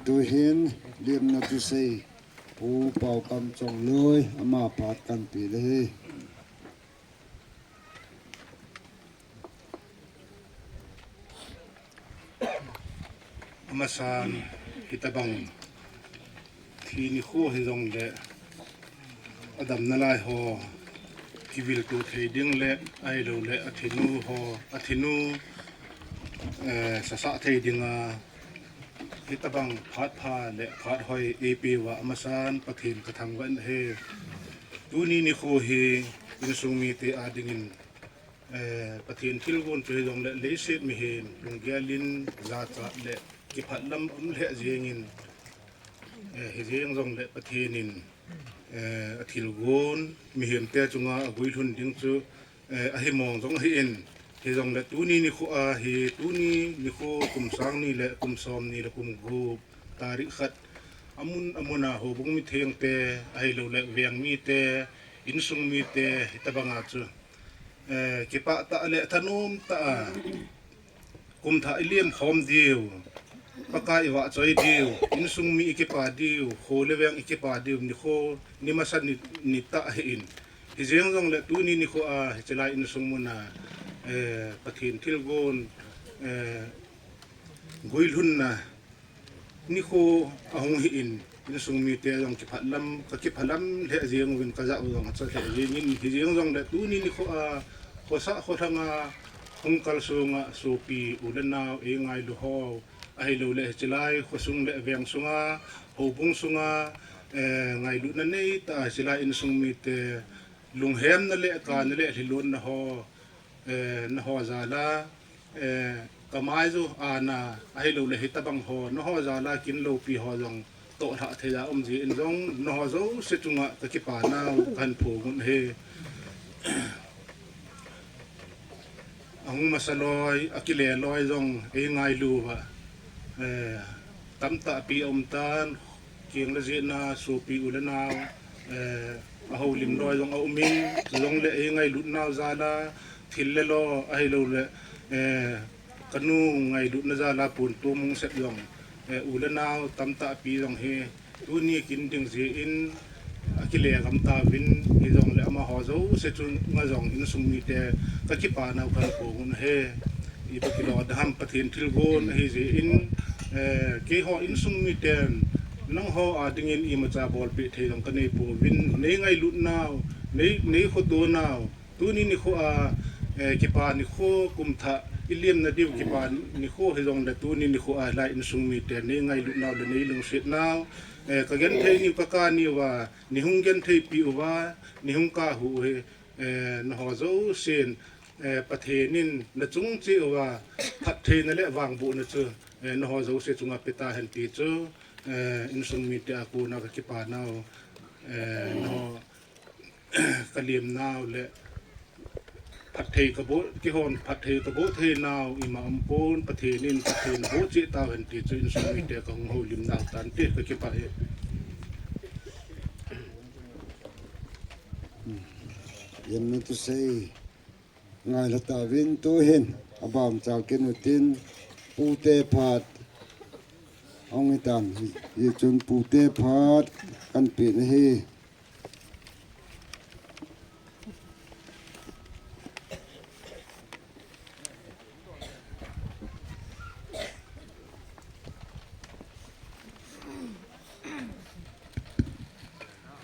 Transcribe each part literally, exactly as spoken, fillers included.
Tuhin lemna thusei Pu Paokam Chongloi, ama phat kanpe ding ahi. Amasan, hitabang thi nikho hijongle adamna lai ho kivilto thei ding le, ahilouleh athinu ho, athinu, eh, sasah thei dinga, hitabang phat pha le phat hoi eipeuva amasan Pathen kathangvah in ahi. Tuni nikho hi insung mite adingin, eh, Pathen thilgon chu hijongle leiset mihem lunggel in jachat le kipah lam um lheh jengin, eh, hijeng jongle Pathen in, eh, athilgon mihemte chunga aguilhun ding chu, eh, ahimong jong ahin, hijongle tuni nikho a hi, tuni nikho kum sang ni le kum som ni le kum gup tarik khat amun amuna houbung mithengte, ahilouleh veng mite, insung mite, hitabanga chu, eh, kipah tah le thanom tah a, kum thah ilemkhom diu, Pakai ivahchoi diu, insung mi ikipa diu, kho le veng ikipa diu, nikho, ni masa ni, ni tah ahin. Hijeng jongle tuni nikho a, hiche lai insung muna, eh, Pathen thilgon, eh, guilhunna nikho ahung hin, insung mite jong kipah lam, kakipah lam lheh jeng uvin, kajah u jong acha lheh jengin, hijeng jongle tuni nikho a, khosah kholhanga hung kalsonga sopi u le nao eingailu ho, ahilouleh hiche lai khosung le veng sunga, houbung sunga, eh, ngailutna neitah a hiche lai insung mite lunghemna le kana le lhilunna ho, eh, naho jal a, eh, kamai ju ana, ahilouleh hitabang ho, naho jal a kin loupi ho jong tohlhah thei a um jeh in jong, naho jouse chunga kakipa nau kahin phong un ahi. Ahung masa loi, akile loi jong eingailu uva, eh, tamtah pi aum tan, keng le jeh a sopi u le nao, eh, ahoulim loi jong aumin, chujongle eingailut nau jal a, thil le lo, ahilouleh, eh, kanu ngailutna jal a pon tum hung sep jong, eh, u le nao tamtah pi jong hi, tuni kin ding jeh in, akile gam tauvin, hijongle amaho jouse chunga jong insung mite kakipa nau kahin phong un ahi. Ipi kilou ding ham, Pathen thilgon ahi jeh in, eh, keiho insung miten, nangho adingin imacha bolpeh thei jong kanei pouvin, neingailut nau, nei, neikhoto nau, tuni nikho a, eh, kipa nikho, kum thah ilemna diu kipa nikho hijongle tuni nikho a lai insung miten neingailut nau le neilungset nau, eh, kagenthei niu kakap niuva, neihung gentheipi uva, neihung kap u hi, eh, naho jousen, eh, Pathen in nachung cheh uva phattheina le vangbohna chu, eh, naho jouse chunga pe tahen ti chu, eh, insung mite a kona kakipa nau, eh, naho kalem nau le phatthei kaboh, keihon phatthei kaboh thei nau ima umpon, Pathen in phatthei naboh cheh tahen ti chu insung mite kahung houlim nau tante, kakipah e. Lemna thusei ngailha tauvin, tuhin abamchal kin utin, pute phat ahung hitan, hijeh chun pute phat kanpe nahi.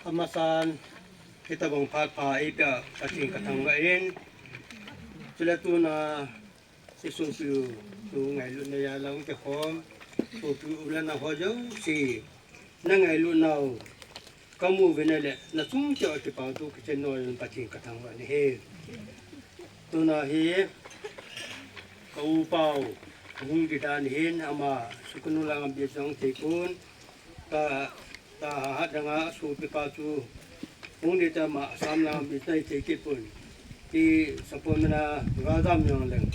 Amasan, hitabang phat pha eipeh a Pathen kathangvah in, chule tuna isopiu ngailutna jal a hung kikhom sopi u le nao ho jouse, nangailutnau kamu uvin ahile, nachung cheh a kipa thu kichen nom in Pathen kathangvah in ahi. Tuna hi ka upau hung ding dan hin, ama sukunu lang a bit jong theipon, ka, ka hat danga sopipa chu hung ding tia ama Assam lang a bit jong theikit pon. Ti support mina ga jam jong leng.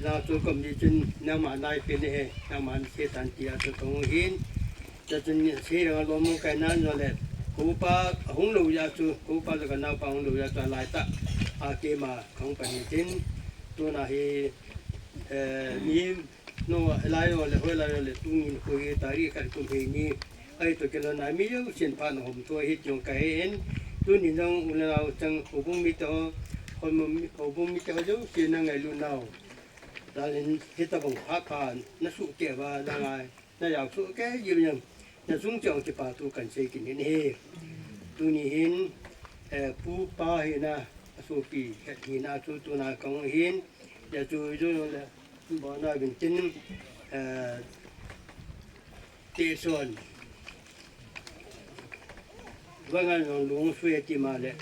Na chu committee chun nangma naipen ahi, nangma nasetan tia chu kahung hin. Chuchun sei dang a lom hung kai nan jongle, ka upa ahung lou jeh a chu, ka upa le ka naopa ahung lou jeh a chu alaitah a keima kahung pan hitin, tuna hi, eh, mi no, helai o le, hoilai o le, tuni nikho hi, tarik khat kum hei ni, ahi toh kilhon a mi jousen phat na hom thua hi, ti jong kahe in, tuni jong u le nao chang, houbung mite ho, houbung mite ho jousen na ngailut nau. Lalin hitabang phat pha, na suhkeh uva, na ngai. Na jao soh kei jeng jong, na chung cheh kipathu kahin sei kit in ahi. Tuni hin, eh, pu pa hina, asopi, het hina chu tuna kahung hin, hijeh chun jong le, abona uvin tin, eh, Teson, Vanganlong Lungsui ati ma le,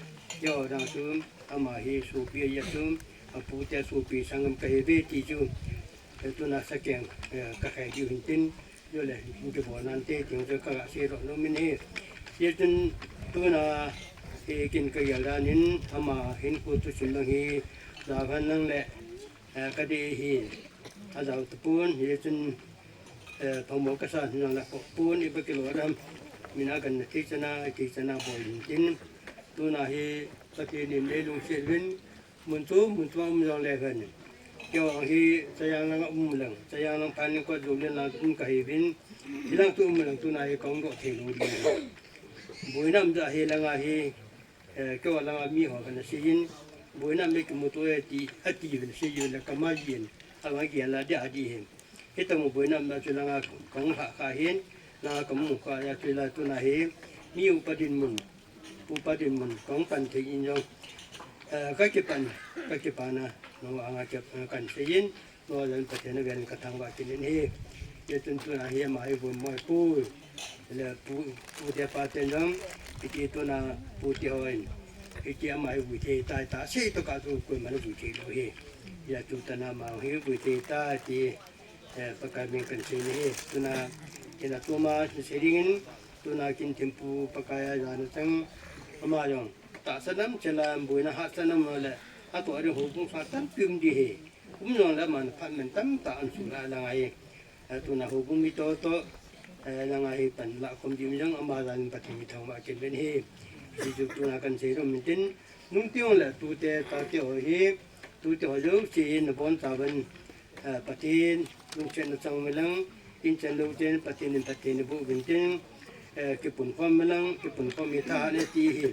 jao dang chu, ama hi sopi ahi chu, apute sopi sangam kahi uve ti chu, eh, tuna sakeng, eh, kakhai diu hin tin, Jole, hin kibol nante, ti jong chu kaga sei doh nom in ahi. Hijeh chun tuna, eh, kin kagel dan in, ama hinkho thusim lang hi, jao hen lang le, eh, kadei ahi, ajao tapon, hijeh chun, eh, phamo kasa, nang la ko pon, ipi kilou dam, min a kan na thei chan a, thei chan a bol in tin, tuna hi, Pathen in neilungset uvin, Mun chu, mun chu a um jong le hen. Keiho hi Chayang lang a um leng, Chayang lang phan in kot jong le lang um kahi uvin. Hilang chu um leng tuna hi kahung doh thei lou ding. Boina um jeh hi lang a hi, eh, keiho lang a mi ho kana sei in. Boina um le kimuto e ti, ati uvin sei uvin le kama jin. Ama gel a dia di hi. Hitobang boina um na chu lang a kahung lhah kha hin. Lang a kamu kha a chu la tuna hi. Mi upa dinmun. Upa dinmun, kahung pan thei in jong. Eh, kakipan, kakipana, nangho anga kep, eh, kahin sei in, nangho jong Pathen a vel in kathangvah kit in ahi. Hijeh chun tuna hi ama hi von moi pu, le pu, pute paten jong, hiti tuna pute hon, hiti ama hi vui thei tai ta, sei toh kah chu koiman vui thei lou ahi. Hijeh chun tuna ama hi vui thei tai ti, Eh, Pakai min kahin sei in ahi, tuna, kin a tuma, sei ding in, tuna kin thempu Pakai a jana chang, ama jong, tahsa nam chela, boina hahsa nam le, atoh ding houbung sa tampi um ding ahi. Um jong le, aman phat man tamtah ahin sung a lang ahi. Eh, tuna houbung mi toh toh, eh, lang ahi pan la khom ding jong, ama jan Pathen in thangvah kit in ahi. Hijeh chun tuna kahin sei nom in tin, nung teng le, tute, tate ho hi, tute ho jouse in, nabon chauvin, Eh, Pathen lungsetna chang uvin lang, in chan lou ten, Pathen in Pathen in boh uvin tin, eh, kipunkhom uvin lang, kipunkhom hi thahat ahi ti hi,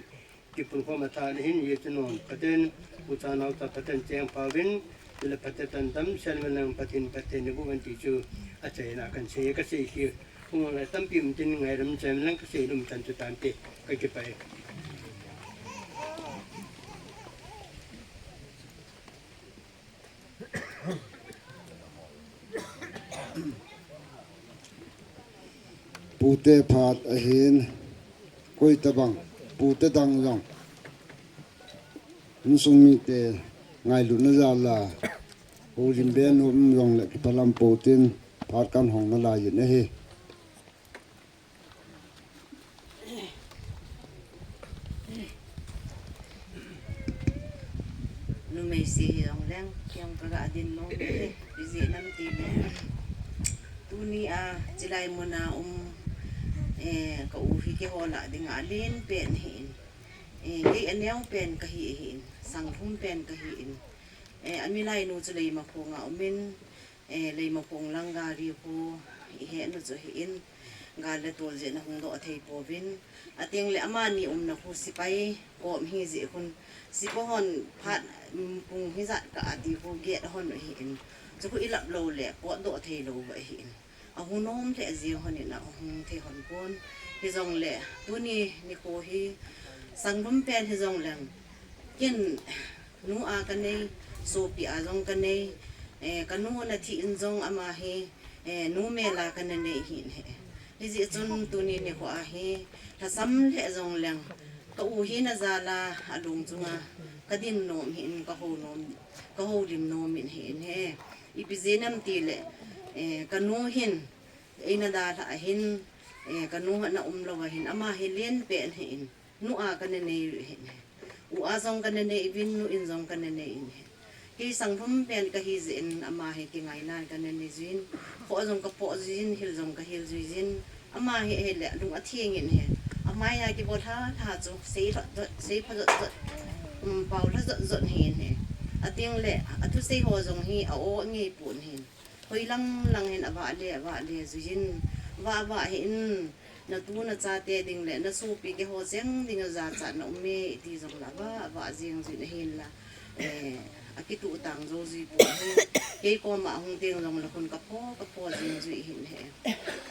kipunkhom a thahat ahin, hijeh chun Pathen, ucha naocha Pathen cheng pha uvin, chule Pathen tan damsel uvin lang, Pathen, Pathen in boh uvin ti chu, achaina kahin sei, kasei hi, hung le tampi um tin, ngaidam chai uvin lang, kasei nom chan chu tante, kakipah e. Pute phat ahin, koi tabang, pute dang jong, insung mite ngailutna jal a, houlim be nom jong le kipalam pou tin, phat kahin hong nalai in ahi. Numei se hi jong leng, kei jong kaga din nom e, ipi jeh ham itile. Tuni a, chilai mun a um, eh, ka u hi keiho lah dinga alen pen ahin. Eh, kei aneo pen kahi ahin, sanglhum pen kahin. Eh, amilai nu chu Leimakhong a um in, Eh, Leimakhong lang gari khu ihet nu chu ahin, gal le tol jeh in ahung doh thei pouvin. Ateng le amani umna khu sepai kom ahi jeh khun, sepai hon phat, um, pung hijat kah a ti khu gate ahon u ahin. Chu khu ilap lou le potdoh thei lou u ahin. Ahung nom lheh jeng hon in ahung thei hon pon. Hijongle tuni nikho hi sanglhum pen hijong leng ken nu a kanei, sopi a jong kanei, eh, kanu nathi in jong ama hi, eh, nu mel a kana nei ahin ahi. Hijeh chun tuni nikho a hi, lhasam lheh jong leng, ka u hina jal a alung chunga kadin nom ahin, kahou nom, kahoulim nom in ahin ahi. Ipi jeh ham itile, eh, kanu hin, eina dalhah ahin, eh, kanu ana umlou ahin, ama hi alen pen ahin. Nu a kana nei u ahin. U a jong kana nei uvin, nu in jong kana nei in ahi. Kei sanglhum pen kahi jeh in ama hi kingaina in kana nei jui in. Khoh jong kapoh jui in, hil jong kahil jui in. Ama hi ahile lung atheng in ahi. Amai a kibol lha lha chu sei lhot jot, sei pha jot jot. Um, pao lha jot jot ahin ahi. Ateng le, athusei ho jong hi a-o ngei pon ahin. Hoi lang lang hin avah le, avah le jui in, vah vah hin, natu nachate ding le nasopi keiho cheng ding a jachat na um e, iti jong le avah, avah jeng jui in ahin la. Eh, akituh tang jou jui poi hin. Kei koma hung teng jong le khun kapho, kapho jeng jui hin he.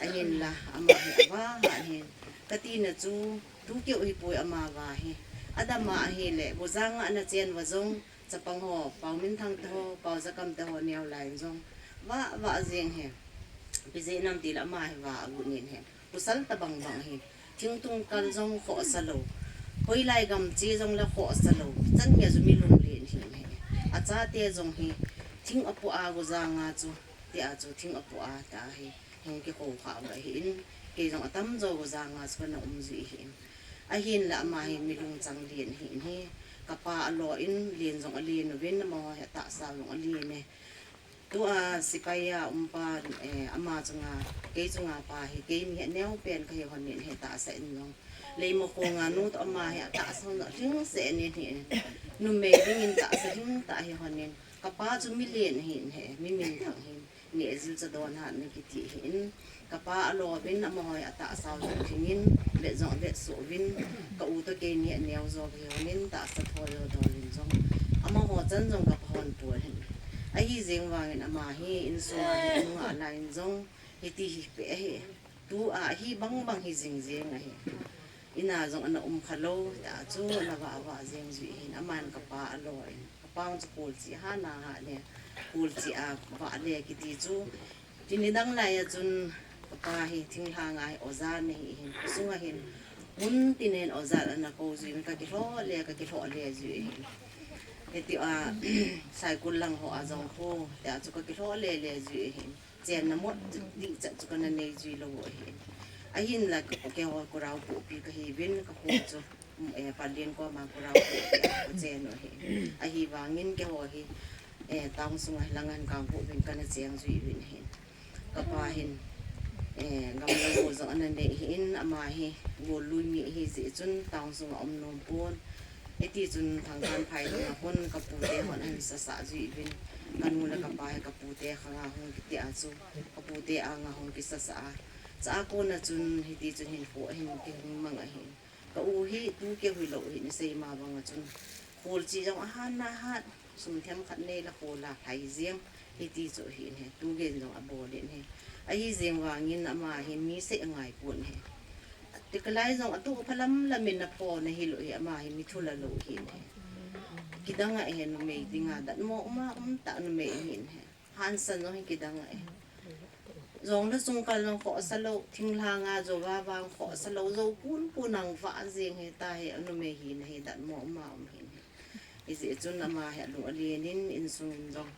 Ahin la, ama hi avah, ahin. Kati na chu, tu keu hi poi ama vah hi. Adama ahile, Gojang a nachen uva jong, chapang ho, Pau Minthang te ho, Pau Jakam te ho neo lai jong. Vah, vah jeng he. Ipi jeh ham itile ama hi vah agu nin he. Pasal tabang bang hi. Thingtung kal jong khohsa lou. Hoilai gam che jong le khohsa lou. Chan gei a chu mi lunglen hin he. Achate jong hi. Thing apoh a Gojang a chu. Tia chu thing apoh a ta hi. Hung kikhou kha uva hin. Kei jong atam jo Gojang a chu kana um jui hin. Ahin la ama hi mi lungchang len hin hi. Kapa alo in len jong alen uvin amaho hi atahsa jong alen e. Tua sipai a um pa, eh, ama chunga, kei chunga pa hi, kei mi hi aneo pen kahi hon in hi tahsa in jong. Leimakhong a nu toh ama hi atahsa jong lhing seh in hi. Numei dingin tahsa lhing tah hi hon in. Kapa chu mi len hin he, mi minthang hin. Neh jil cha don hat na kiti hin. Kapa alo uvin amaho hi atahsa jong lhing in, vet jong vet soh uvin, ka u toh kei ni aneo jo kahi hon in, tahsa tho jo don in jong. Amaho chan jong kapha hon poi hin. Ahi jeng vangin ama hi insung a hi nunga lai in jong, hiti hi pe ahi. Tua hi bang bang hi jing jeng ahi. Ina jong ana um kha lou, tia chu ana vah vah jeng jui hin, aman kapa alo in. Kapa chu kholchih hana ha le, kholchih a vah le kiti chu. Tuni dang lai a chun kapa hi thinglhang a hi oja ana hi hin, khosung a hin, mun tin in oja ana kou jui in, kakilhoh le, kakilhoh le jui hin. Hiti a, Saikul lang ho a jong khu, tia chu kakilhoh le le jui hin. Chenna mot ding chat chu kana nei jui lou u ahi. Ahin la keiho Kurau Puhpi kahi uvin, kakho chu, mm, eh, Palen koma Kurau Puhpi a kachen u ahi. Ahi vangin keiho hi, eh, town sunga hi lang a hin kakho uvin kana cheng jui uvin ahi. Kapa hin, eh, gamla go jong ana nei hin, ama hi gollui mi ahi jeh chun town sunga um nom pon. Hiti chun Thangkanphai lang a hon kapute hon ahin sasah jui uvin. Kanu le kapa hi kapute khang a hung kiti a chu. Kapute anga hung kisasah a. Chua kona chun hiti chun hinkho ahin kihung mang ahi. Ka u hi tu keu hilou hin isei ma banga chun. Kholchih jong ahat na hat. Sum themkhat nei la khol a lhai jeng. Hiti chu hin he. Tu gei jong abol in he. Ahi jeng vangin ama hi mi sei angai pon he. Ti kalai jong atu phalam lamin na pho na hilou hi ama hi mi thula lou hin he. Kidang a he numei dinga datmo uma um ta numei hin he. Hansan jong hi kidang a he. Jong le sungkal jong khohsa lou, thinglhang a jo va vang khohsa lou, jo pun pun ang vah jeng he ta he numei hin he datmo uma um hin he. Hijeh chun ama hi alung alen in insung in jong.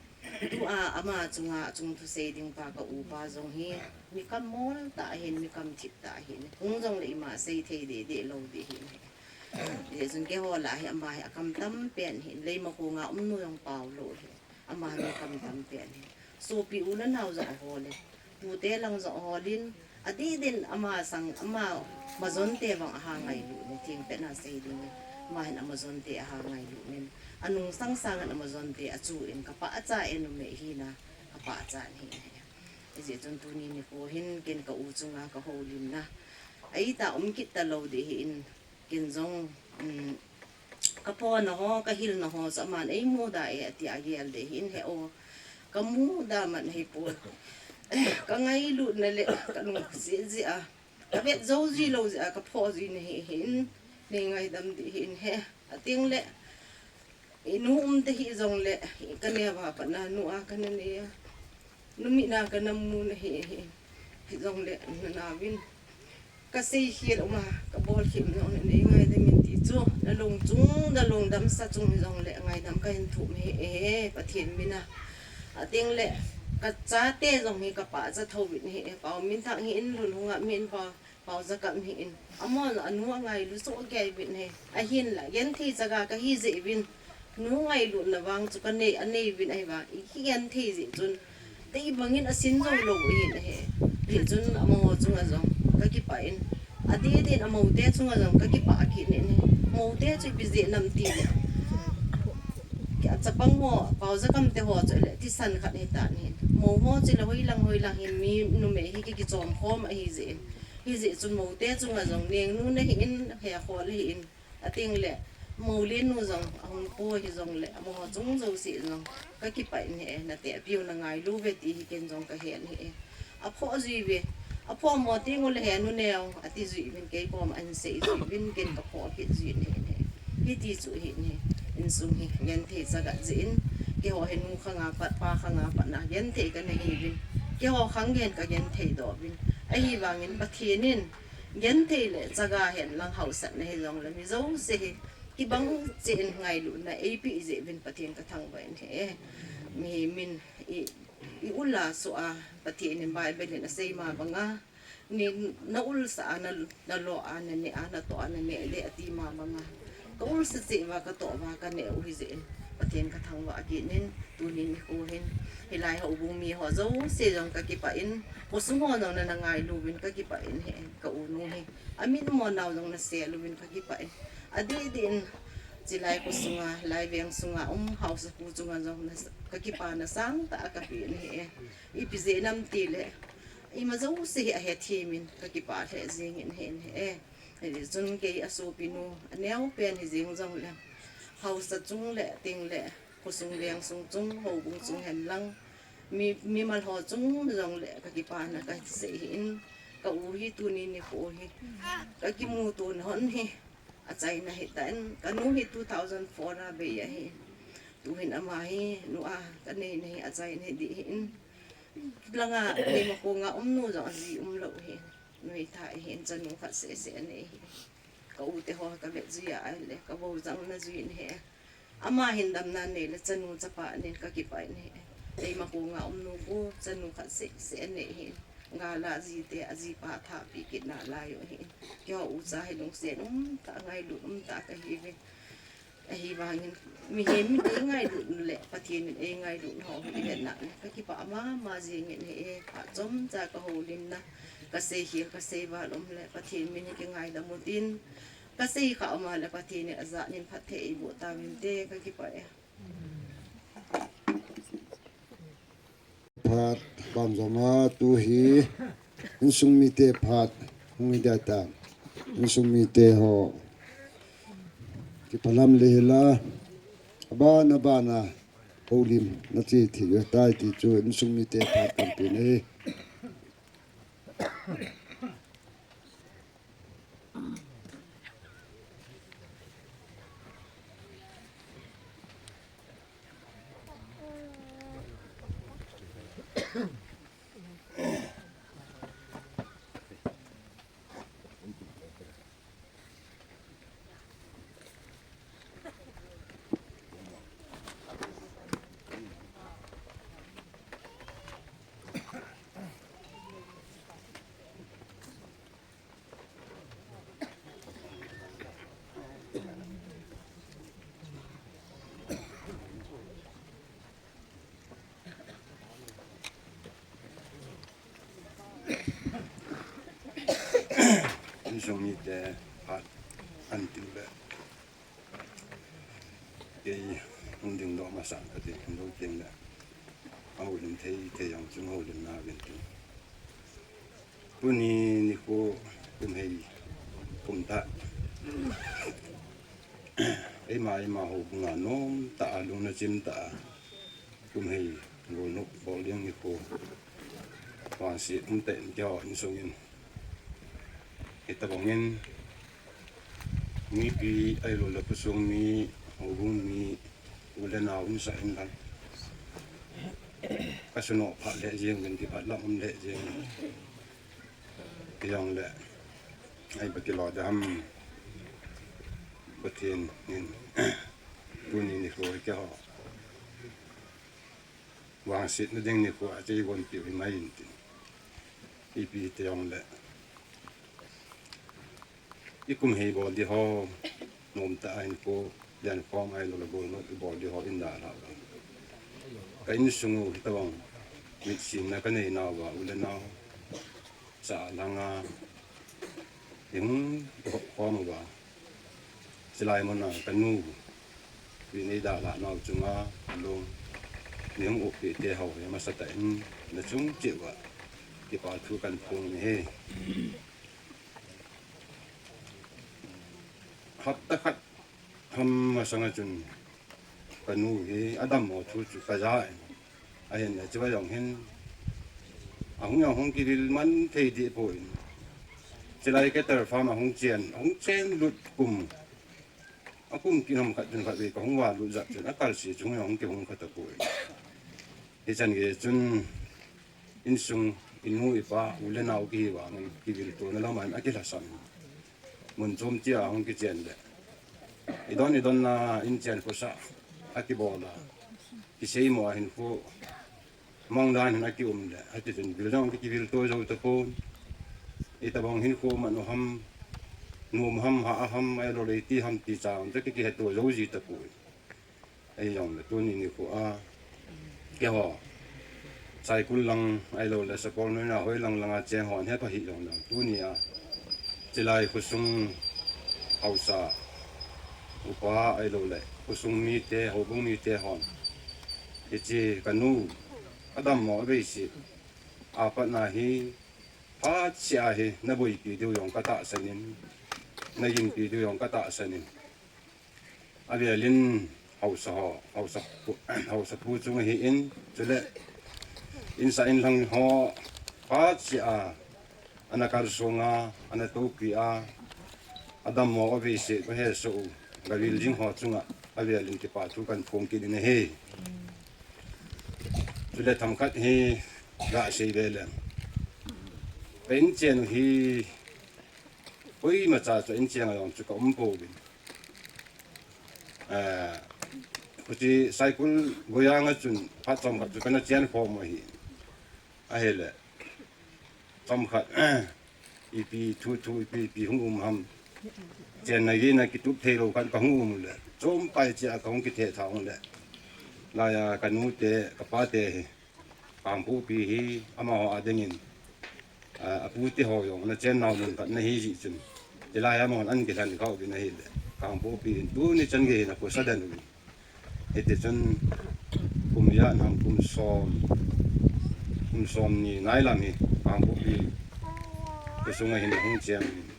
Tua ama chunga achung thu sei ding pa ka upa jong hi, mi kam mol tah hin, mi kam thip tah hin. Hung jong le ima sei thei deh deh lou deh hin. Hijeh chun keiho lah hi ama hi akam tam pen hin, Leimakhong a um nu jong pao lou hin. Ama hi mi kam tam pen hin. Sopi u le nao jong ahol in. Tute lang jong ahol in. Adeh din ama sang, ama majon te vang aha ngailut in, thengpet na sei ding in. Ama hin amajon te aha ngailut in. Anung sang sang in amajon te achu in, ka pahcha e numei hina, ka pahcha in hi. Hijeh chun tuni nikho hin ken ka u chunga ka houlimna. Ahi ta um kit ta lou ding ahin, ken jong, um, ka pona ho, ka hilna ho, chu aman ei muda e, ati a gel ding ahin he o. Ka muda man ahipoi. Ka ngailutna le, ka lungset jeh a. Ka vet jou ji lou jeh a, ka pho ji na hi hin. Nei ngaidam ding ahin he. Ateng le, i nu um ta hi jong le, ka neo a pat na nu a ka na nei a. Numei na ka na mu na hi, hi. Hi jong le, na na vin. Ka sei khel uma, ka bol khel jong le, nei ngaidam in ti chu. Na lung chung, na lungdam sa chung jong le, ngaidam ka hin thum hi, e, Pathen mina. Ateng le, ka chate jong hi ka pahcha tho vin hi, Pau Minthang hi in lun hunga min pa. Pau Jakam hi in. Amon anu angailu so gei vin he. Ahin la, genthei chaga ka hi jeh vin. Nu ngailutna vang chu ka nei, anei vin ahi vang. I ki genthei jeh chun. Tei bangin asin jong lou hin he. Hijeh chun amaho chunga jong. Ka kipah in. Adeh din amaho te chunga jong. Ka kipah kit in he. Amaho te chu ipi jeh ham ti le. Achapang ho, paoja kam te ho chu le, thisan khat hitan ahi. Mou ho chu le hoilang hoilang hin mi numei hi ki, kichom khom ahi jeh in. Hijeh chun mou te chunga jong nengnu nahi in, hekhol ahi in. Ating le, mou lennu jong, ahung po hi jong le, amaho chung jouse jong, kakipah in ahi, nate apiu na ngailu ve ti hi ken jong kahen ahi. Aphoh jui ve, aphoh mo ting u le he nu neo, ati jui vin kei kom ahin sei jui vin ken kaphoh kit jui in ahi. Hiti chu ahi in, insung hi, genthei chaga jeh in, keiho hi nu khanga pat, pa khanga pat na, genthei kana hi vin, keiho khang gen kagenthei doh vin, ahivangin Pathen in, genthei le chaga hen lang hausatna hi jong le mi jouse hi kibang cheh in ngailutna eipe jeh vin Pathen kathangvah in ahi. Mihem in i, i ul a soh a Pathen in Bible in asei ma banga, ni na ulsa a na, na lo a na neh a na toh a na neh le ati ma banga. Ka ulsa cheh uva ka toh uva ka neh u hijeh in Pathen kathangvah kit in tuni nikho hin hilai houbung mi ho jouse jong kakipah in, khosung ho jong nana ngailu vin kakipah in ahi, ka u nu hi. Amin mo nau jong nasel uvin kakipah in. Adeh deh in, chilai khosunga, lai veng sunga um haosapu chunga jong na, kakipana sangtah a kapen ahi. Ipi jeh ham itile, ima jouse hi ahethem in kakipah lheh jeng in ahi. Hijeh chun kei asopinu, aneopen hijeng jong le, haosa chung le, ting le, khosung veng sung chung, houbung chung hen lang, mi, mimal ho chung jong le kakipana kasei ahi in, ka u hi tuni nikho hi kakimuto na hon hi achaina ahitan, kanu hi two thousand four a bei ahi. Tuhin ama hi nu a kanei na hi achaina ahi ding ahi in. Langa, Leimakhong a umnu jong aji umlou ahi. Nuitha ahi in, chanu khat seh seh anei ahi. Ka u te ho kavet jui a ahile, ka bou jong ana jui in ahi. Ama hin damna nei le chanu chapa nen kakipah in ahi. Leimakhong a umnu khu chanu khat seh seh anei ahi. Gal a jite, ajipa thapi kit nalai u ahi. Keiho ucha hi lungset umtah, ngailut umtah kahiuve. Ahivangin, mihem in eingailut le, Pathen in eingailut ho hi ivet na le, kakipah mama jeng in ahi. Phat chomcha kahoulimna, kasei khel, kasei val um le, Pathen min in kingaidam utin, kasei kha um a le, Pathen in ajat in phatthei eiboh tauvinte, kakipah e. Phat, banjom a tu hi, insung mite phat, hung hi dia tan. Insung mite ho, kipalam le hila, abana bana, houlim, nache thei u tai ti chu, insung mite phat kan pe na hi. Insung mite phat an tiu le. Kei hung ding doh masang kati, hung ding teng le. Ahoulim thei, thei jong chung houlim na vin tin. Tuni nikho kum hei, kum tah. Eima, eima houbung a nom tah a, lungna chim tah a. Kum hei, golnop bol ding nikho. Vangset umtah in keiho insung in. Hitabang in, mipi ahilou le khosung mi, houbung mi, u le nao in sa in lang. Ka sunoh phat le jeng, ven ti phat lam um le jeng. Kei jong le, ai ba kilo da ham. Pathen in, tuni nikho keiho vangsetna ding nikho a chei gon piu hi mai in tin. Ipi ti jong le. I kum hei bol di ho, nom tah a hinkho, lian khom ahilou le golnop i bol di ho in dalha u. Ka insung u hitabang, mitsinna ka nei nau va, u le nao, sa langa, i hung khom uva. Chilai mun a ka nu, Tuni nei dalhah nau chunga alung nei hung upi te ho hi masatah in nachung cheh uva kipa thu kahin phong ahi. Hapta khat ham masanga chun kanu hi adammo thu chu kaja in, ahin acheva jong hin ahung jong hung kivil man thei deh poi. Chulai cattle farm ahung chen, ahung chen lut kum, akum kit ham khat chun khatvei kahung valut jat chun akalse chu hung jong hung kihung kha tapoi. Hichan gei chun insung, inu ipa, u le nao kihi vangin kiviltona lam'a akilhasam. Mun chom cheh a hung kichen le, idon idon a inchen khosah akibol a, kiseimo a hinkho mangdan hin akium le, hiti chun vil jong kivilto jou tapon. Itobang hinkho man u ham, nom ham, hah ham, ahilou le iti ham ti cha jong chu kikiheto jou ji tapon. Ahijongle tuni nikho a keiho Saikul lang ahilou le Sapormeina hoi lang langa cheng hon hepha hih jongle, tuni a chulai khosung haosa upa ahilou le khosung mite, houbung mite hon hiche kanu adammo aveise a patna hi phat seh a hi naboipi diu jong katahsan in, nagimpi diu jong katahsan in. Avel in haosa ho, haosa pu, haosa pu chung ahin, chule insah inlhang ho phat seh a ana kalsong a, ana toupi a, adammo aveise kahesoh u gavil jing ho chunga avel in kipa thu kahin phong kit in ahi. Chule themkhat hi gasei ve leng, ka inchen u hi koimacha chu inchen a jong chu kaum pouvin. Eh, hiche Saikul Goiyang a chun phat chomkhat chu kana chen khom u ahi. Ahile chomkhat ipi thu thu ipi ipi hung um ham, chenna gehna kitup theilou khat kahung um le, chompai cheh a kahung kithethang le, laiya kanute kapate hi Kangpokpi hi amaho a dingin, a, apute ho jong ana chennau mun khat ana hi jeh chun, chulai amahon ana kilhen kha uvin ahile, Kangpokpi in tuni chan gei hin akhosa den uvin. Hitichun kum ijat ham, kum som, kum somni nailam hi Kangpokpi khosunga hin ahung cheng uvin.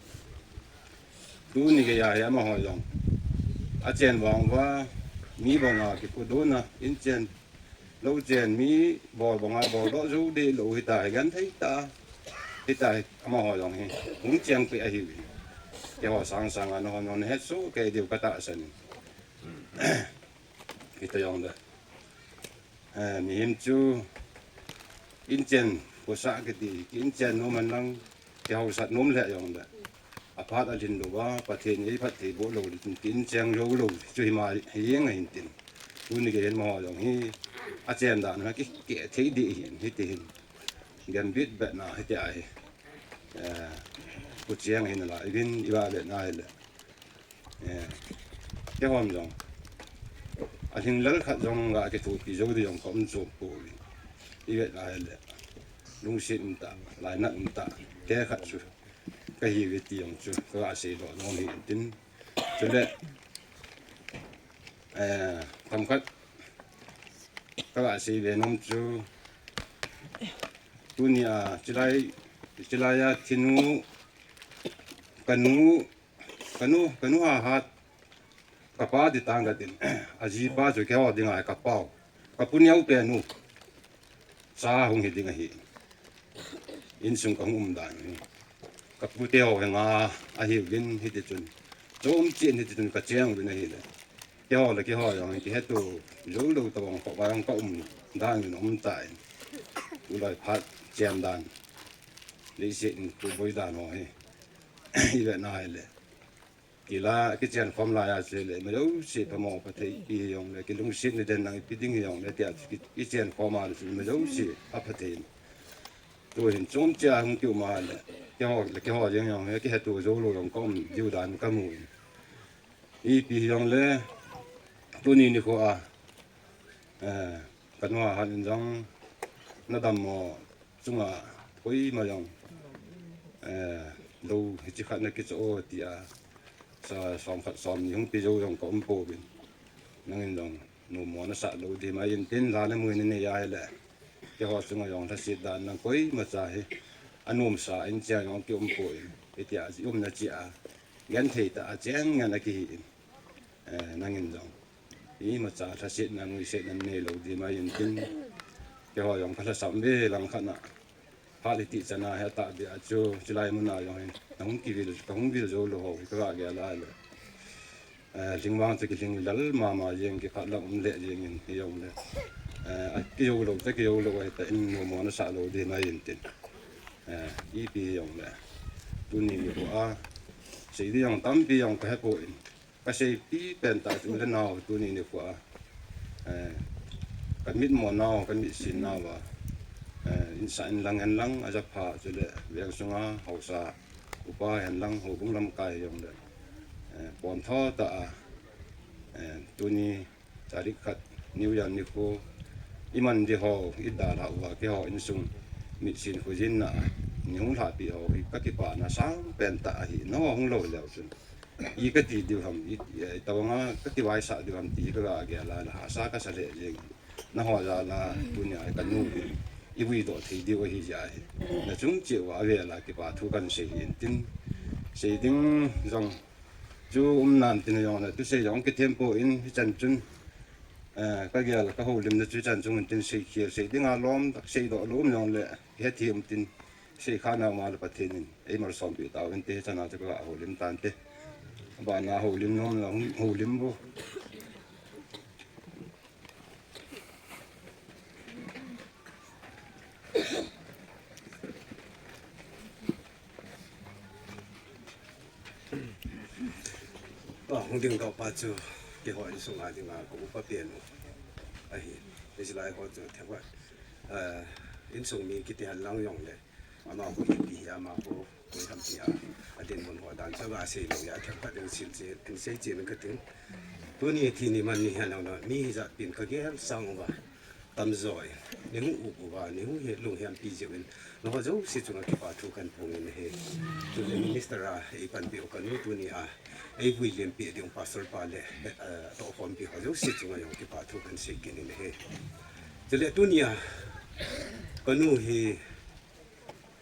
Tuni geiya hi amaho jong achen vang uva, mi banga kipudona, inchen, louchen, mi bol banga boldoh jou deh lou hita hi genthei tah a, hita hi amaho jong hi hung chengpeh ahiuvin. Keiho sangsanga nahon jong nahetsoh kei diu katahsan in. Hita jongle, eh, mihem chu inchen khosah kiti, ki inchen nom henlang, kihaosat nom lheh jongle, aphat alhin louva Pathen in eiphattheiboh lou le chun ki inchen joulou chu hima hijeng ahin tin. Tuni gei hin amaho jong hi achen dan u hi ki, kithei deh ahin, hiti hin gambit betna hitia hi, eh, kho cheng ahin la, ivin iva vetna hile, eh, keihon jong alhinglel khat jong ga kithopi jou ding jong kaum chop pouvin. Ivet a hile lungset umtah, lainat umtah te khat chu kahiuve ti jong chu kaga seidoh nom ahin tin. Chule, eh, themkhat kaga seive nom chu, tunia chulai, chulai a thinu, kanu, kanu, kanu hahat, kapa ti tang katin, ajipa chu keiho dinga kapau, kapu neopen u cha hung hi ding ahi. Insung kahung um dan hi kapute ho henga ahiuvin, hitichun chomchen hitichun kacheng uvin ahile, keiho le keiho jong kiheto joulou tobang khovah jong kaum dan uvin aumtan, tulai phat chen dan, leiset in kiboi dan ho hi ivetna hile, kila, kichen khom laiya chule imajouse phamo phathei ipi hijongle, kilungset ni den lang ipi ding hijongle tia chu ki, kichen khom a chu imajouse aphathei in. Tuhin chomchea hung kium a le, keiho le keiho jeng jong hi kiheto joulou jong kaum diu dan kamun. Ipi hijongle tuni nikho a, eh, kanu hahat in jong nadammo chunga koima jong, eh, lou hiche khat nakichoh o tia, sa, somkhat somni hung pe jou jong kaum pouvin. nangin jong numo nasah lou ding mai intin, la le mui nanei ahile, keiho chunga jong lhaset dan nang koimacha hi anomsa in chang jong kium poi, hitia ji umna chia genthei tah a cheng ngen akihi in, eh, nangin jong imacha lhasetna nuisetna nanei lou ding mai intin, keiho jong kalhasam ve lang khat na. Phat hiti chana hi atahbeh a chu, chulai muna jong hin, nahung kivil, kahung vil jou lou ho hi kaga gel a le. Eh, lhingvang chu kilhing lel mama jeng, kikhat lang um le jeng in, hijongle. Eh, akijou lou, ta kijou lou, ahi ta in numo nasah lou ding mai intin. Eh, ipi hijongle. Tuni nikho a, sei ding jong tampi jong kahepoi. Kaseipi pen tah chu le nao tuni nikho a, eh, kamit mo nao, kamit sin nao a, eh, insah in lang hen lang, ajapha chule veng sunga haosa upa hen lang, houbung lamkai jongle, eh, pontho tah a, eh, tuni tarik khat New Year nikho iman ding ho, idalhah uva keiho insung mitsin khojinna a neihung lhahpeh ho hi kakipana sang pen tah ahi, nangho hung lou leu chun. I kati diu ham, i, i, itobanga kativaisah diu ham ti kaga gel a, hahsa kasa lheh jeng. Nangho jal a tunia kanu hi ivuidoh thei diu ahi jeh ahi. Nachung cheh uva avel a kipa thu kahin sei hi intin. Sei ding jong chu um nan tin jongle, thusei jong kithem poi, hichan chun, eh, kagel kahoulimna chu hichan chung intin, seikhel sei dinga lom, seidoh lou um jongle, hethem tin, seikha nau ma le Pathen in eimalsompeh tauvin te, hichan a chu kaga houlim tante. Abana houlim nom la hung houlim vo. Pa hung dingdoh pa chu keiho insunga dinga ka upa pen u ahi. Hichelai ho chu themkhat, eh, insung mi kiti hen lang jongle, amaho ipi hi, amaho koi ham tia, adinmun ho dan chu aga sei lou a, themkhat ding sil chen, in sei chen katin. Tuni thi ni man ni hen lang, mi hijat pen kagel sang uva, tamjo in neihung up uva, neihung he lunghempi jeh uvin, nangho jouse chunga kipa thu kahin phong in ahi. Chule minister a eipanpi u kanu tunia eivuilimpeh ding u pastor pa le, eh, tohkhompi ho jouse chunga jong kipa thu kahin sei kit in ahi. Chule tunia kanu hi,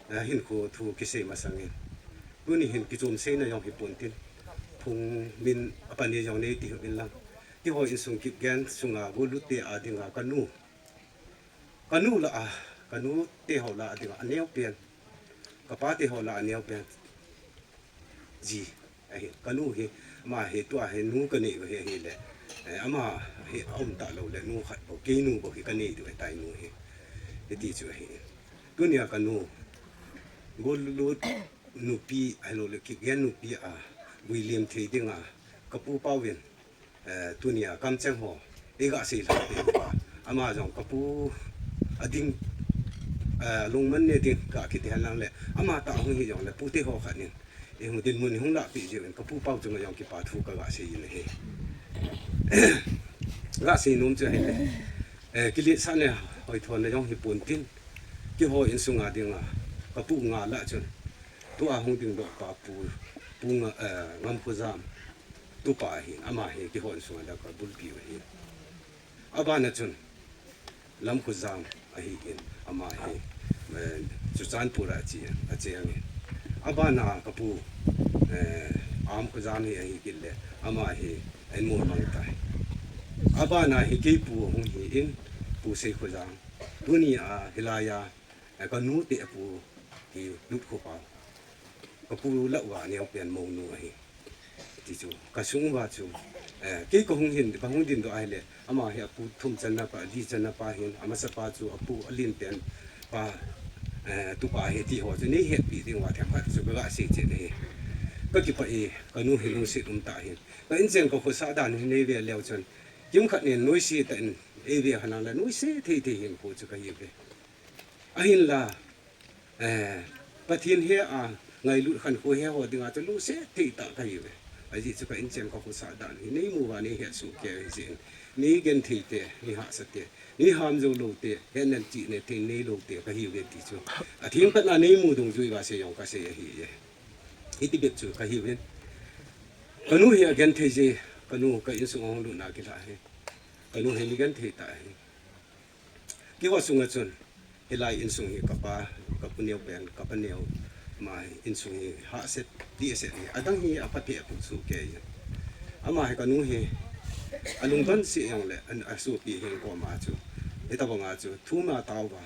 eh, hinkho thu kisei masangin, tuni hin kichom seina jong hipon tin, phung min apani jong neiti uvin lang, keiho insung kipgen sunga gollut te a dinga kanu, kanu lah a, kanu teho lah a dinga aneopen, kapa teho lah a aneopen ji ahi. Kanu hi, ama hi tua hi nu kanei u ahi, ahile, eh, ama hi aum talou le nu khat bou, keinu bou hi kanei diu ahitai nu hi. Hiti chu ahi. Tunia kanu, gollut nupi, ahilouleh kipgen nupi a vuilim thei dinga kapu pauvin, eh, tunia kamcheng ho eiga seilhahpeh uva, ama jong kapu ading, eh, lungmon ne ding ga kiti hen lang le, amatah hung hijongle pute ho khat in eihung dinmun hung lahpeh jeh uvin kapu pau chunga jong kipa thu kaga sei in ahi. Ga sei nom chu ahile, eh, kiletsahna hoithona jong hipon tin, keiho insunga dinga kapu nga lah chun, tua hung dingdoh pa pu, pu nga, eh, Ngamkhojam tupa ahin, ama hi keiho insunga dinga kabulpiu ahi. Abana chun Lamkhojam ahin, ama hi, eh, Churachandpur a che, ache angin. Abana kapu, eh, Amkhojam hi ahi kit le, ama hi ahin molmang tai. Abana hi keipu hung hi in, Pu Seikhojam. Tunia hilaiya, eh, kanu te apu hi Lutkhopa, kapu lah uva aneopen mounu ahi. Ti chu kasung uva chu, eh, kei kahung hin, kahung dingdoh ahile, ama hi apu thum channa pa, li channa pa hin, amasapa chu apu alinpen pa, eh, tupa ahi tiho chu neihetpi diuva themkhat chu kaga sei chen ahi. Kakipah e, kanu hi lungset umtah ahi. Ka inchen kakhosah dan hi neive leu chun, kimkhat nin noise tah in eive henlang le noise thei thei hinkho chu kahiuve. Ahinla, eh, Pathen he a ngailut khankho he ho dinga chu lungset thei tah kahiuve. Ajeh chu ka inchen kakhosah dan hi neimu uva neihetsoh kei jeh in, neigenthei te, neihahsa te, neiham jou lou te, hetna chihna thei neilou te kahiuve ti chu atheng phatna neimu dungjui uva sei jong kasei ahiye. Hiti bep chu kahiuvin, kanu hi agenthei je, kanu ka insung ahung lutna kilhah hi. Kanu hi mi genthei tah ahi. Keiho sunga chun, hilai insung hi kapa, kapu neo pen, kapa neo, ama hi insung hi hahsat, dihsat hi, adang hi apha peh a pusu kei. Ama hi kanu hi, alungdon seh jongle, an, asopi hi koma chu. Hitobanga chu, thum a tao va.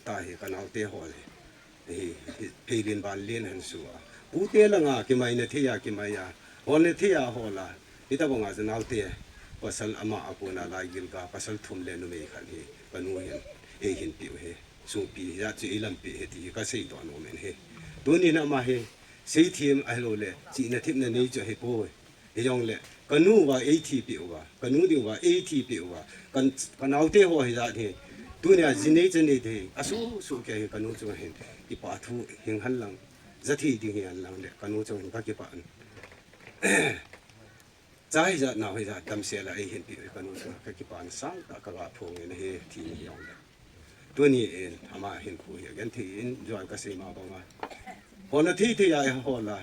Tahi kanaote ho le. Hi, hi, pheilin vanlin hen sua. Pute langa kimai na thei a, kimai a. Hol na thei a, hol a. Hitobanga chu naote. Pasal ama a kona lai gilga, pasal thum le numei khat hi. Kanu hin. Eihin peh u hi. Sopi hi, achu eilampi hi ti hi kasei doh nom in hi. Tunin ama hi. Seithem ahilou le. Chihna themna nei chu ahipoi. Hijongle, kanu va eithi peh uva, kanu ding va eithi peh uva, kan, kanaote ho hi jat hi, tunia jinei chanei te, asuh suh kei hi kanu chunga hin, kipa thu hing hen lang, jathei ding hi hen lang le, kanu chunga hin kakipah in. Cha hi jat, nao hi jat, damsel a eihin peh u kanu chunga kakipah in sangtah kaga phong in hi, ti ni jongle. Tunin, ama hinkho hi, agenthei in, juan kasei ma banga. Hol na thei thei a, hol a.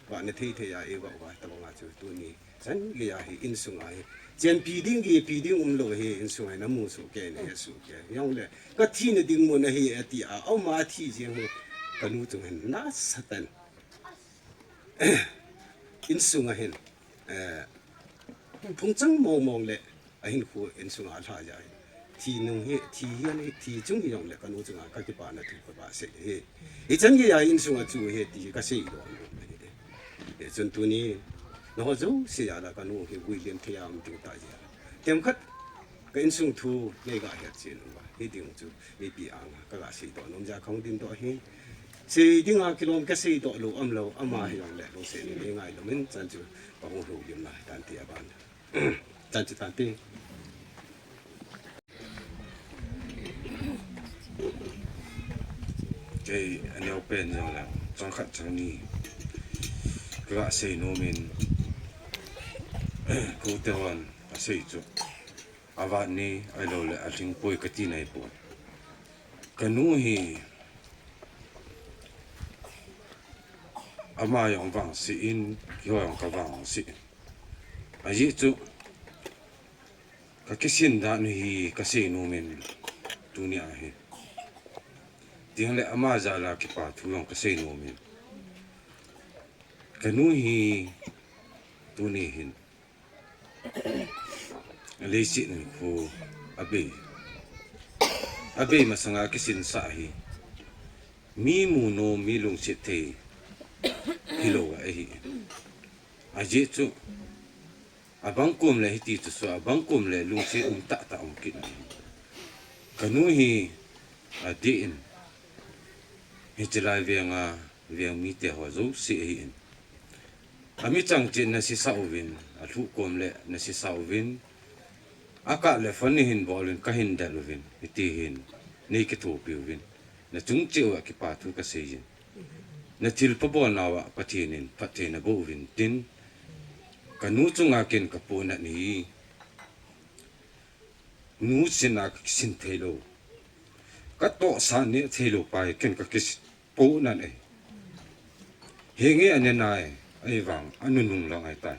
Vah na thei thei a, eiva uva, tabanga chu tuni. Chan geiya hi, insunga hi. Chenpi ding, geipi ding umlou hi, insunga hi, namu soh kei, nahe soh kei. Jongle, kathina ding mun ahi, ati a, ama thi jeng hi, kanu chunga hin, nasatah in. Insunga hin, eh, phungchang mong mong le, ahinkho insunga alha jeh hin. Thi nung hi, thi hian hi, thi chung hijongle kanu chunga kakipana thu kava sei hi. Hichan geiya insunga chu hi ti kasei doh nom ahi. Hichun tuni, nangho jouse a la kanu hi vui lian thei a um ding tah jeh a. Themkhat, ka insung thu neiga het chen uva. Hiding chu, mipi anga, kaga sei doh nom jeh a kahung ding doh hi. Sei dinga kilom kasei doh lou umlou, ama hijongle, lungset in neingaidam in, chan chu, kahung lhung lim lai, tante aban. Chan chu tante. Kei, aneo pen jongle, chang khat chang ni. Kaga sei nom in. Kote hon, asei chu. Avat ni, ahilou le, alhing poi kati nai poi. Kanu hi, ama jong vangse in, keiho jong kavangse in. Ajeh chu, kakisin dan u hi kasei nom in tuni ahi. Tiang le ama jal a kipa thu jong kasei nom in. Kanu hi tuni hin. Leiset hinkho abei. Abei masanga kisinsah hi. Mi mu nom, mi lungset thei hilou ahi. Ajeh chu, abang kom le hiti chu sua, abang kom le lungset um tah tah um kit. Kanu hi adeh in, hiche lai venga, veng mite ho jouse ahi in. Ami chang chin nasisa uvin, alhuh kom le nasisa uvin, akah le phone neihin bol uvin, kahin del uvin, hiti hin, nei kithopi uvin. Nachung cheh uva kipa thu kasei jin. Nathilpha bolna uva Pathen in phatthei naboh uvin tin, kanu chunga ken kapohnat hi, nu sinna kakisin theilou. Katohsa neh theilou pa hi ken kakisin pohnat ahi. Henge anenai, ahivang anunung lang ahitai.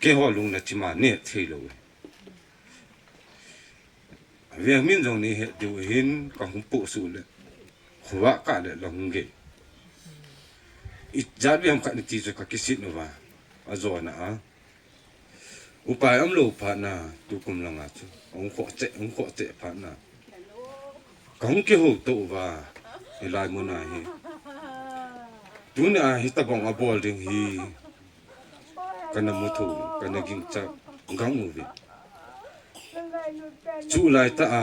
Keiho lung nachima neh theilou ahi. Veng min jong neihet diu ahin, kahung pohsuh le, khovah kah le la hung gei. Ijat veng khat nati chu kakisin uva, ajona a. Upai umlou phatna, tukum langa chu, ahung khoh cheh, ahung khoh cheh phatna. Kahung kihouto uva, hilai muna hi. Tunia hitobang abol ding hi, kana muthou, kana gingcha gang uve. Chulaitah a,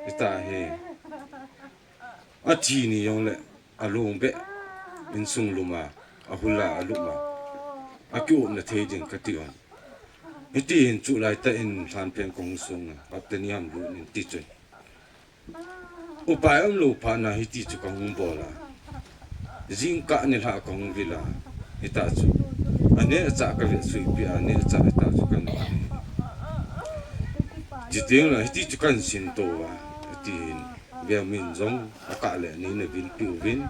hita hi. Athi ni jongle, alung beh, insung luma, ahula, aluma. Akiupna thei ding kati hon. Hiti hin chulaitah in lhanphen kahung sunga, hapta ni ham lut in tichun. Upai umlou phatna hiti chu kahung bol a. Jingkah nilhah kahung vil a. Hita chu. Anehcha kavet suipeh a, anehcha hita chu kan. Chuteng le hiti chu kahin sinto uva. Atin. Veng min jong akah le neina vilpeh uvin.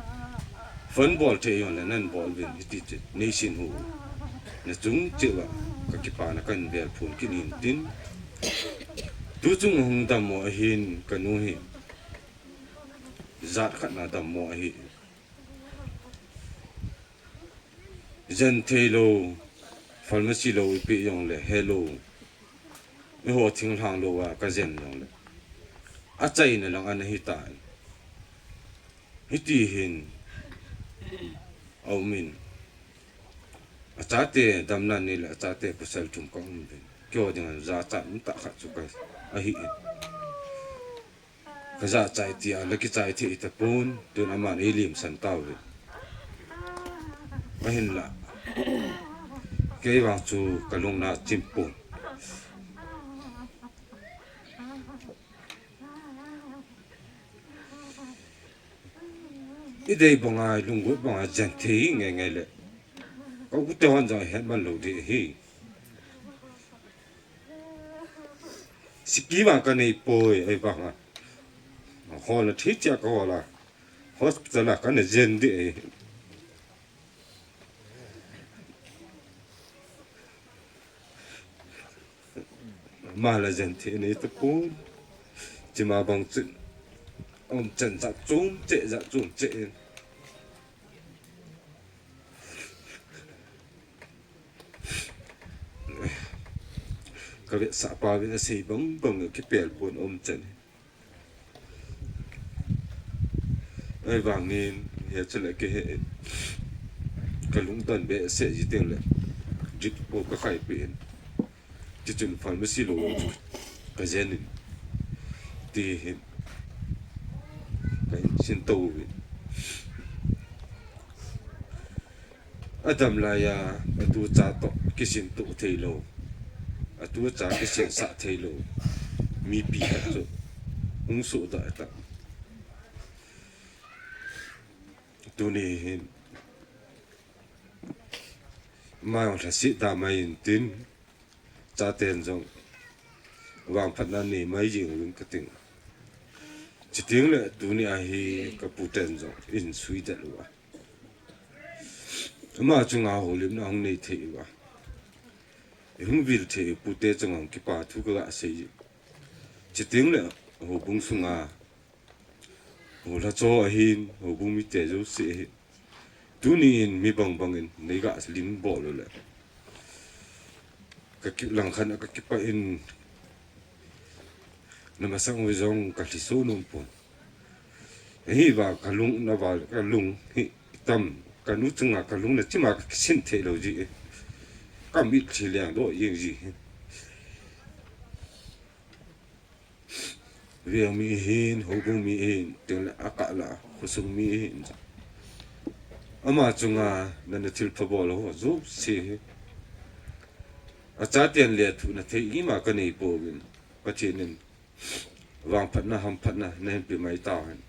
Phone bol thei jongle nabol uvin hiti chu neisin u. nachung cheh uva kakipana kahin velphon kit in tin. Tuchung hung dammo ahin kanu hi. Jat khat na dammo ahi. Jen thei lou, pharmacy lou ipi jongle helou. Eiho thinglhang lou a kajen jongle. Achaina lang ana hitan. Hiti hin. Aumin. Achate damna ni le achate pasal thum ka um uvin. Keiho dinga jachat umtah khat chu ka ahi in. Kajachai tia la kichai thei tapon, tun aman eilimsan tauve. Ahinla. Kei vang chu kalungna chimpon. Idei banga, ilunggot banga, jen thei ngeingei le. Ka u te hon jong hetman lou ding ahi. Sikima kanei poi, ahivanga. Holna thei tia kahol a. Hospital a kana jen ding ahi. Mala jen thei nei tapon. Chima bang chun. Umchan jat chom cheh, jat chom cheh in. Kavetsah pa vetsah bang bang kipel pon umchan. Ahivangin, hiche le kei hi, kalungdon behseh ji teng le, drip po kakhai peh in. Tichun pharmacy lou chu kajen in. Ti hin, kahin sin tou vin. Adam laiya, atucha toh kisin toh thei lou. Atucha kisinsah thei lou. Mipi khat chu. Hung sohdoh ta. Tuni hin. Mai hung lhasit da mai in tin. Chaten jong. Vangphatna nei mai jing uvin kating. Chuteng le tuni a hi kapu ten jong. Insui det uva. Ama chunga houlimna hung nei thei uva. Ihung vil thei u pute chunga hung kipa thu kaga sei. Chuteng le houbung sunga. Houlha cho ahin, houbung mite jouse ahin. Tuni in mi bang bang in, neiga lim bol u le. Kakilangkhat a kakipah in, namasang u jong kalhiso nom pon. Hiva kalung na val, kalung hi tam, kanu chunga kalung na chima kakisin thei lou ji e. Kamit thi leng doh jeng ji e. Veng mi hin, houbung mi hin, teng le akah la, khosung mi hin. Ama chunga nana thilpha bol ho jouse hi. Achaten le thuhna thei ima kanei pouvin. Pathen in vangphatna, hamphatna, nahin pe mai tauhen.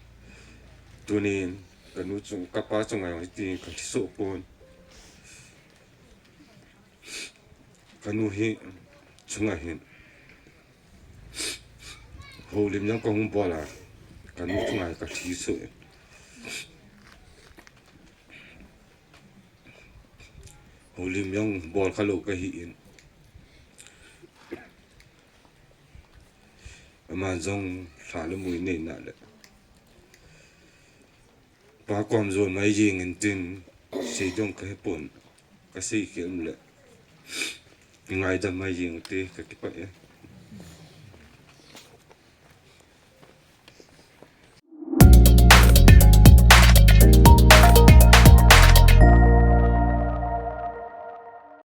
Tunin, kanu chung, kapa chunga jong hitin kalhiso pon. Kanu hi chunga hin. Houlim jong kahung bol a. Kanu chunga hi kalhiso e. Houlim jong bol khalou kahi in. Ama jong lha le mui neina le. Pa kom jon mai jeng in tin, sei dong kahe pon, kasei khel le. Ngaidam mai jeng u te, kakipah e.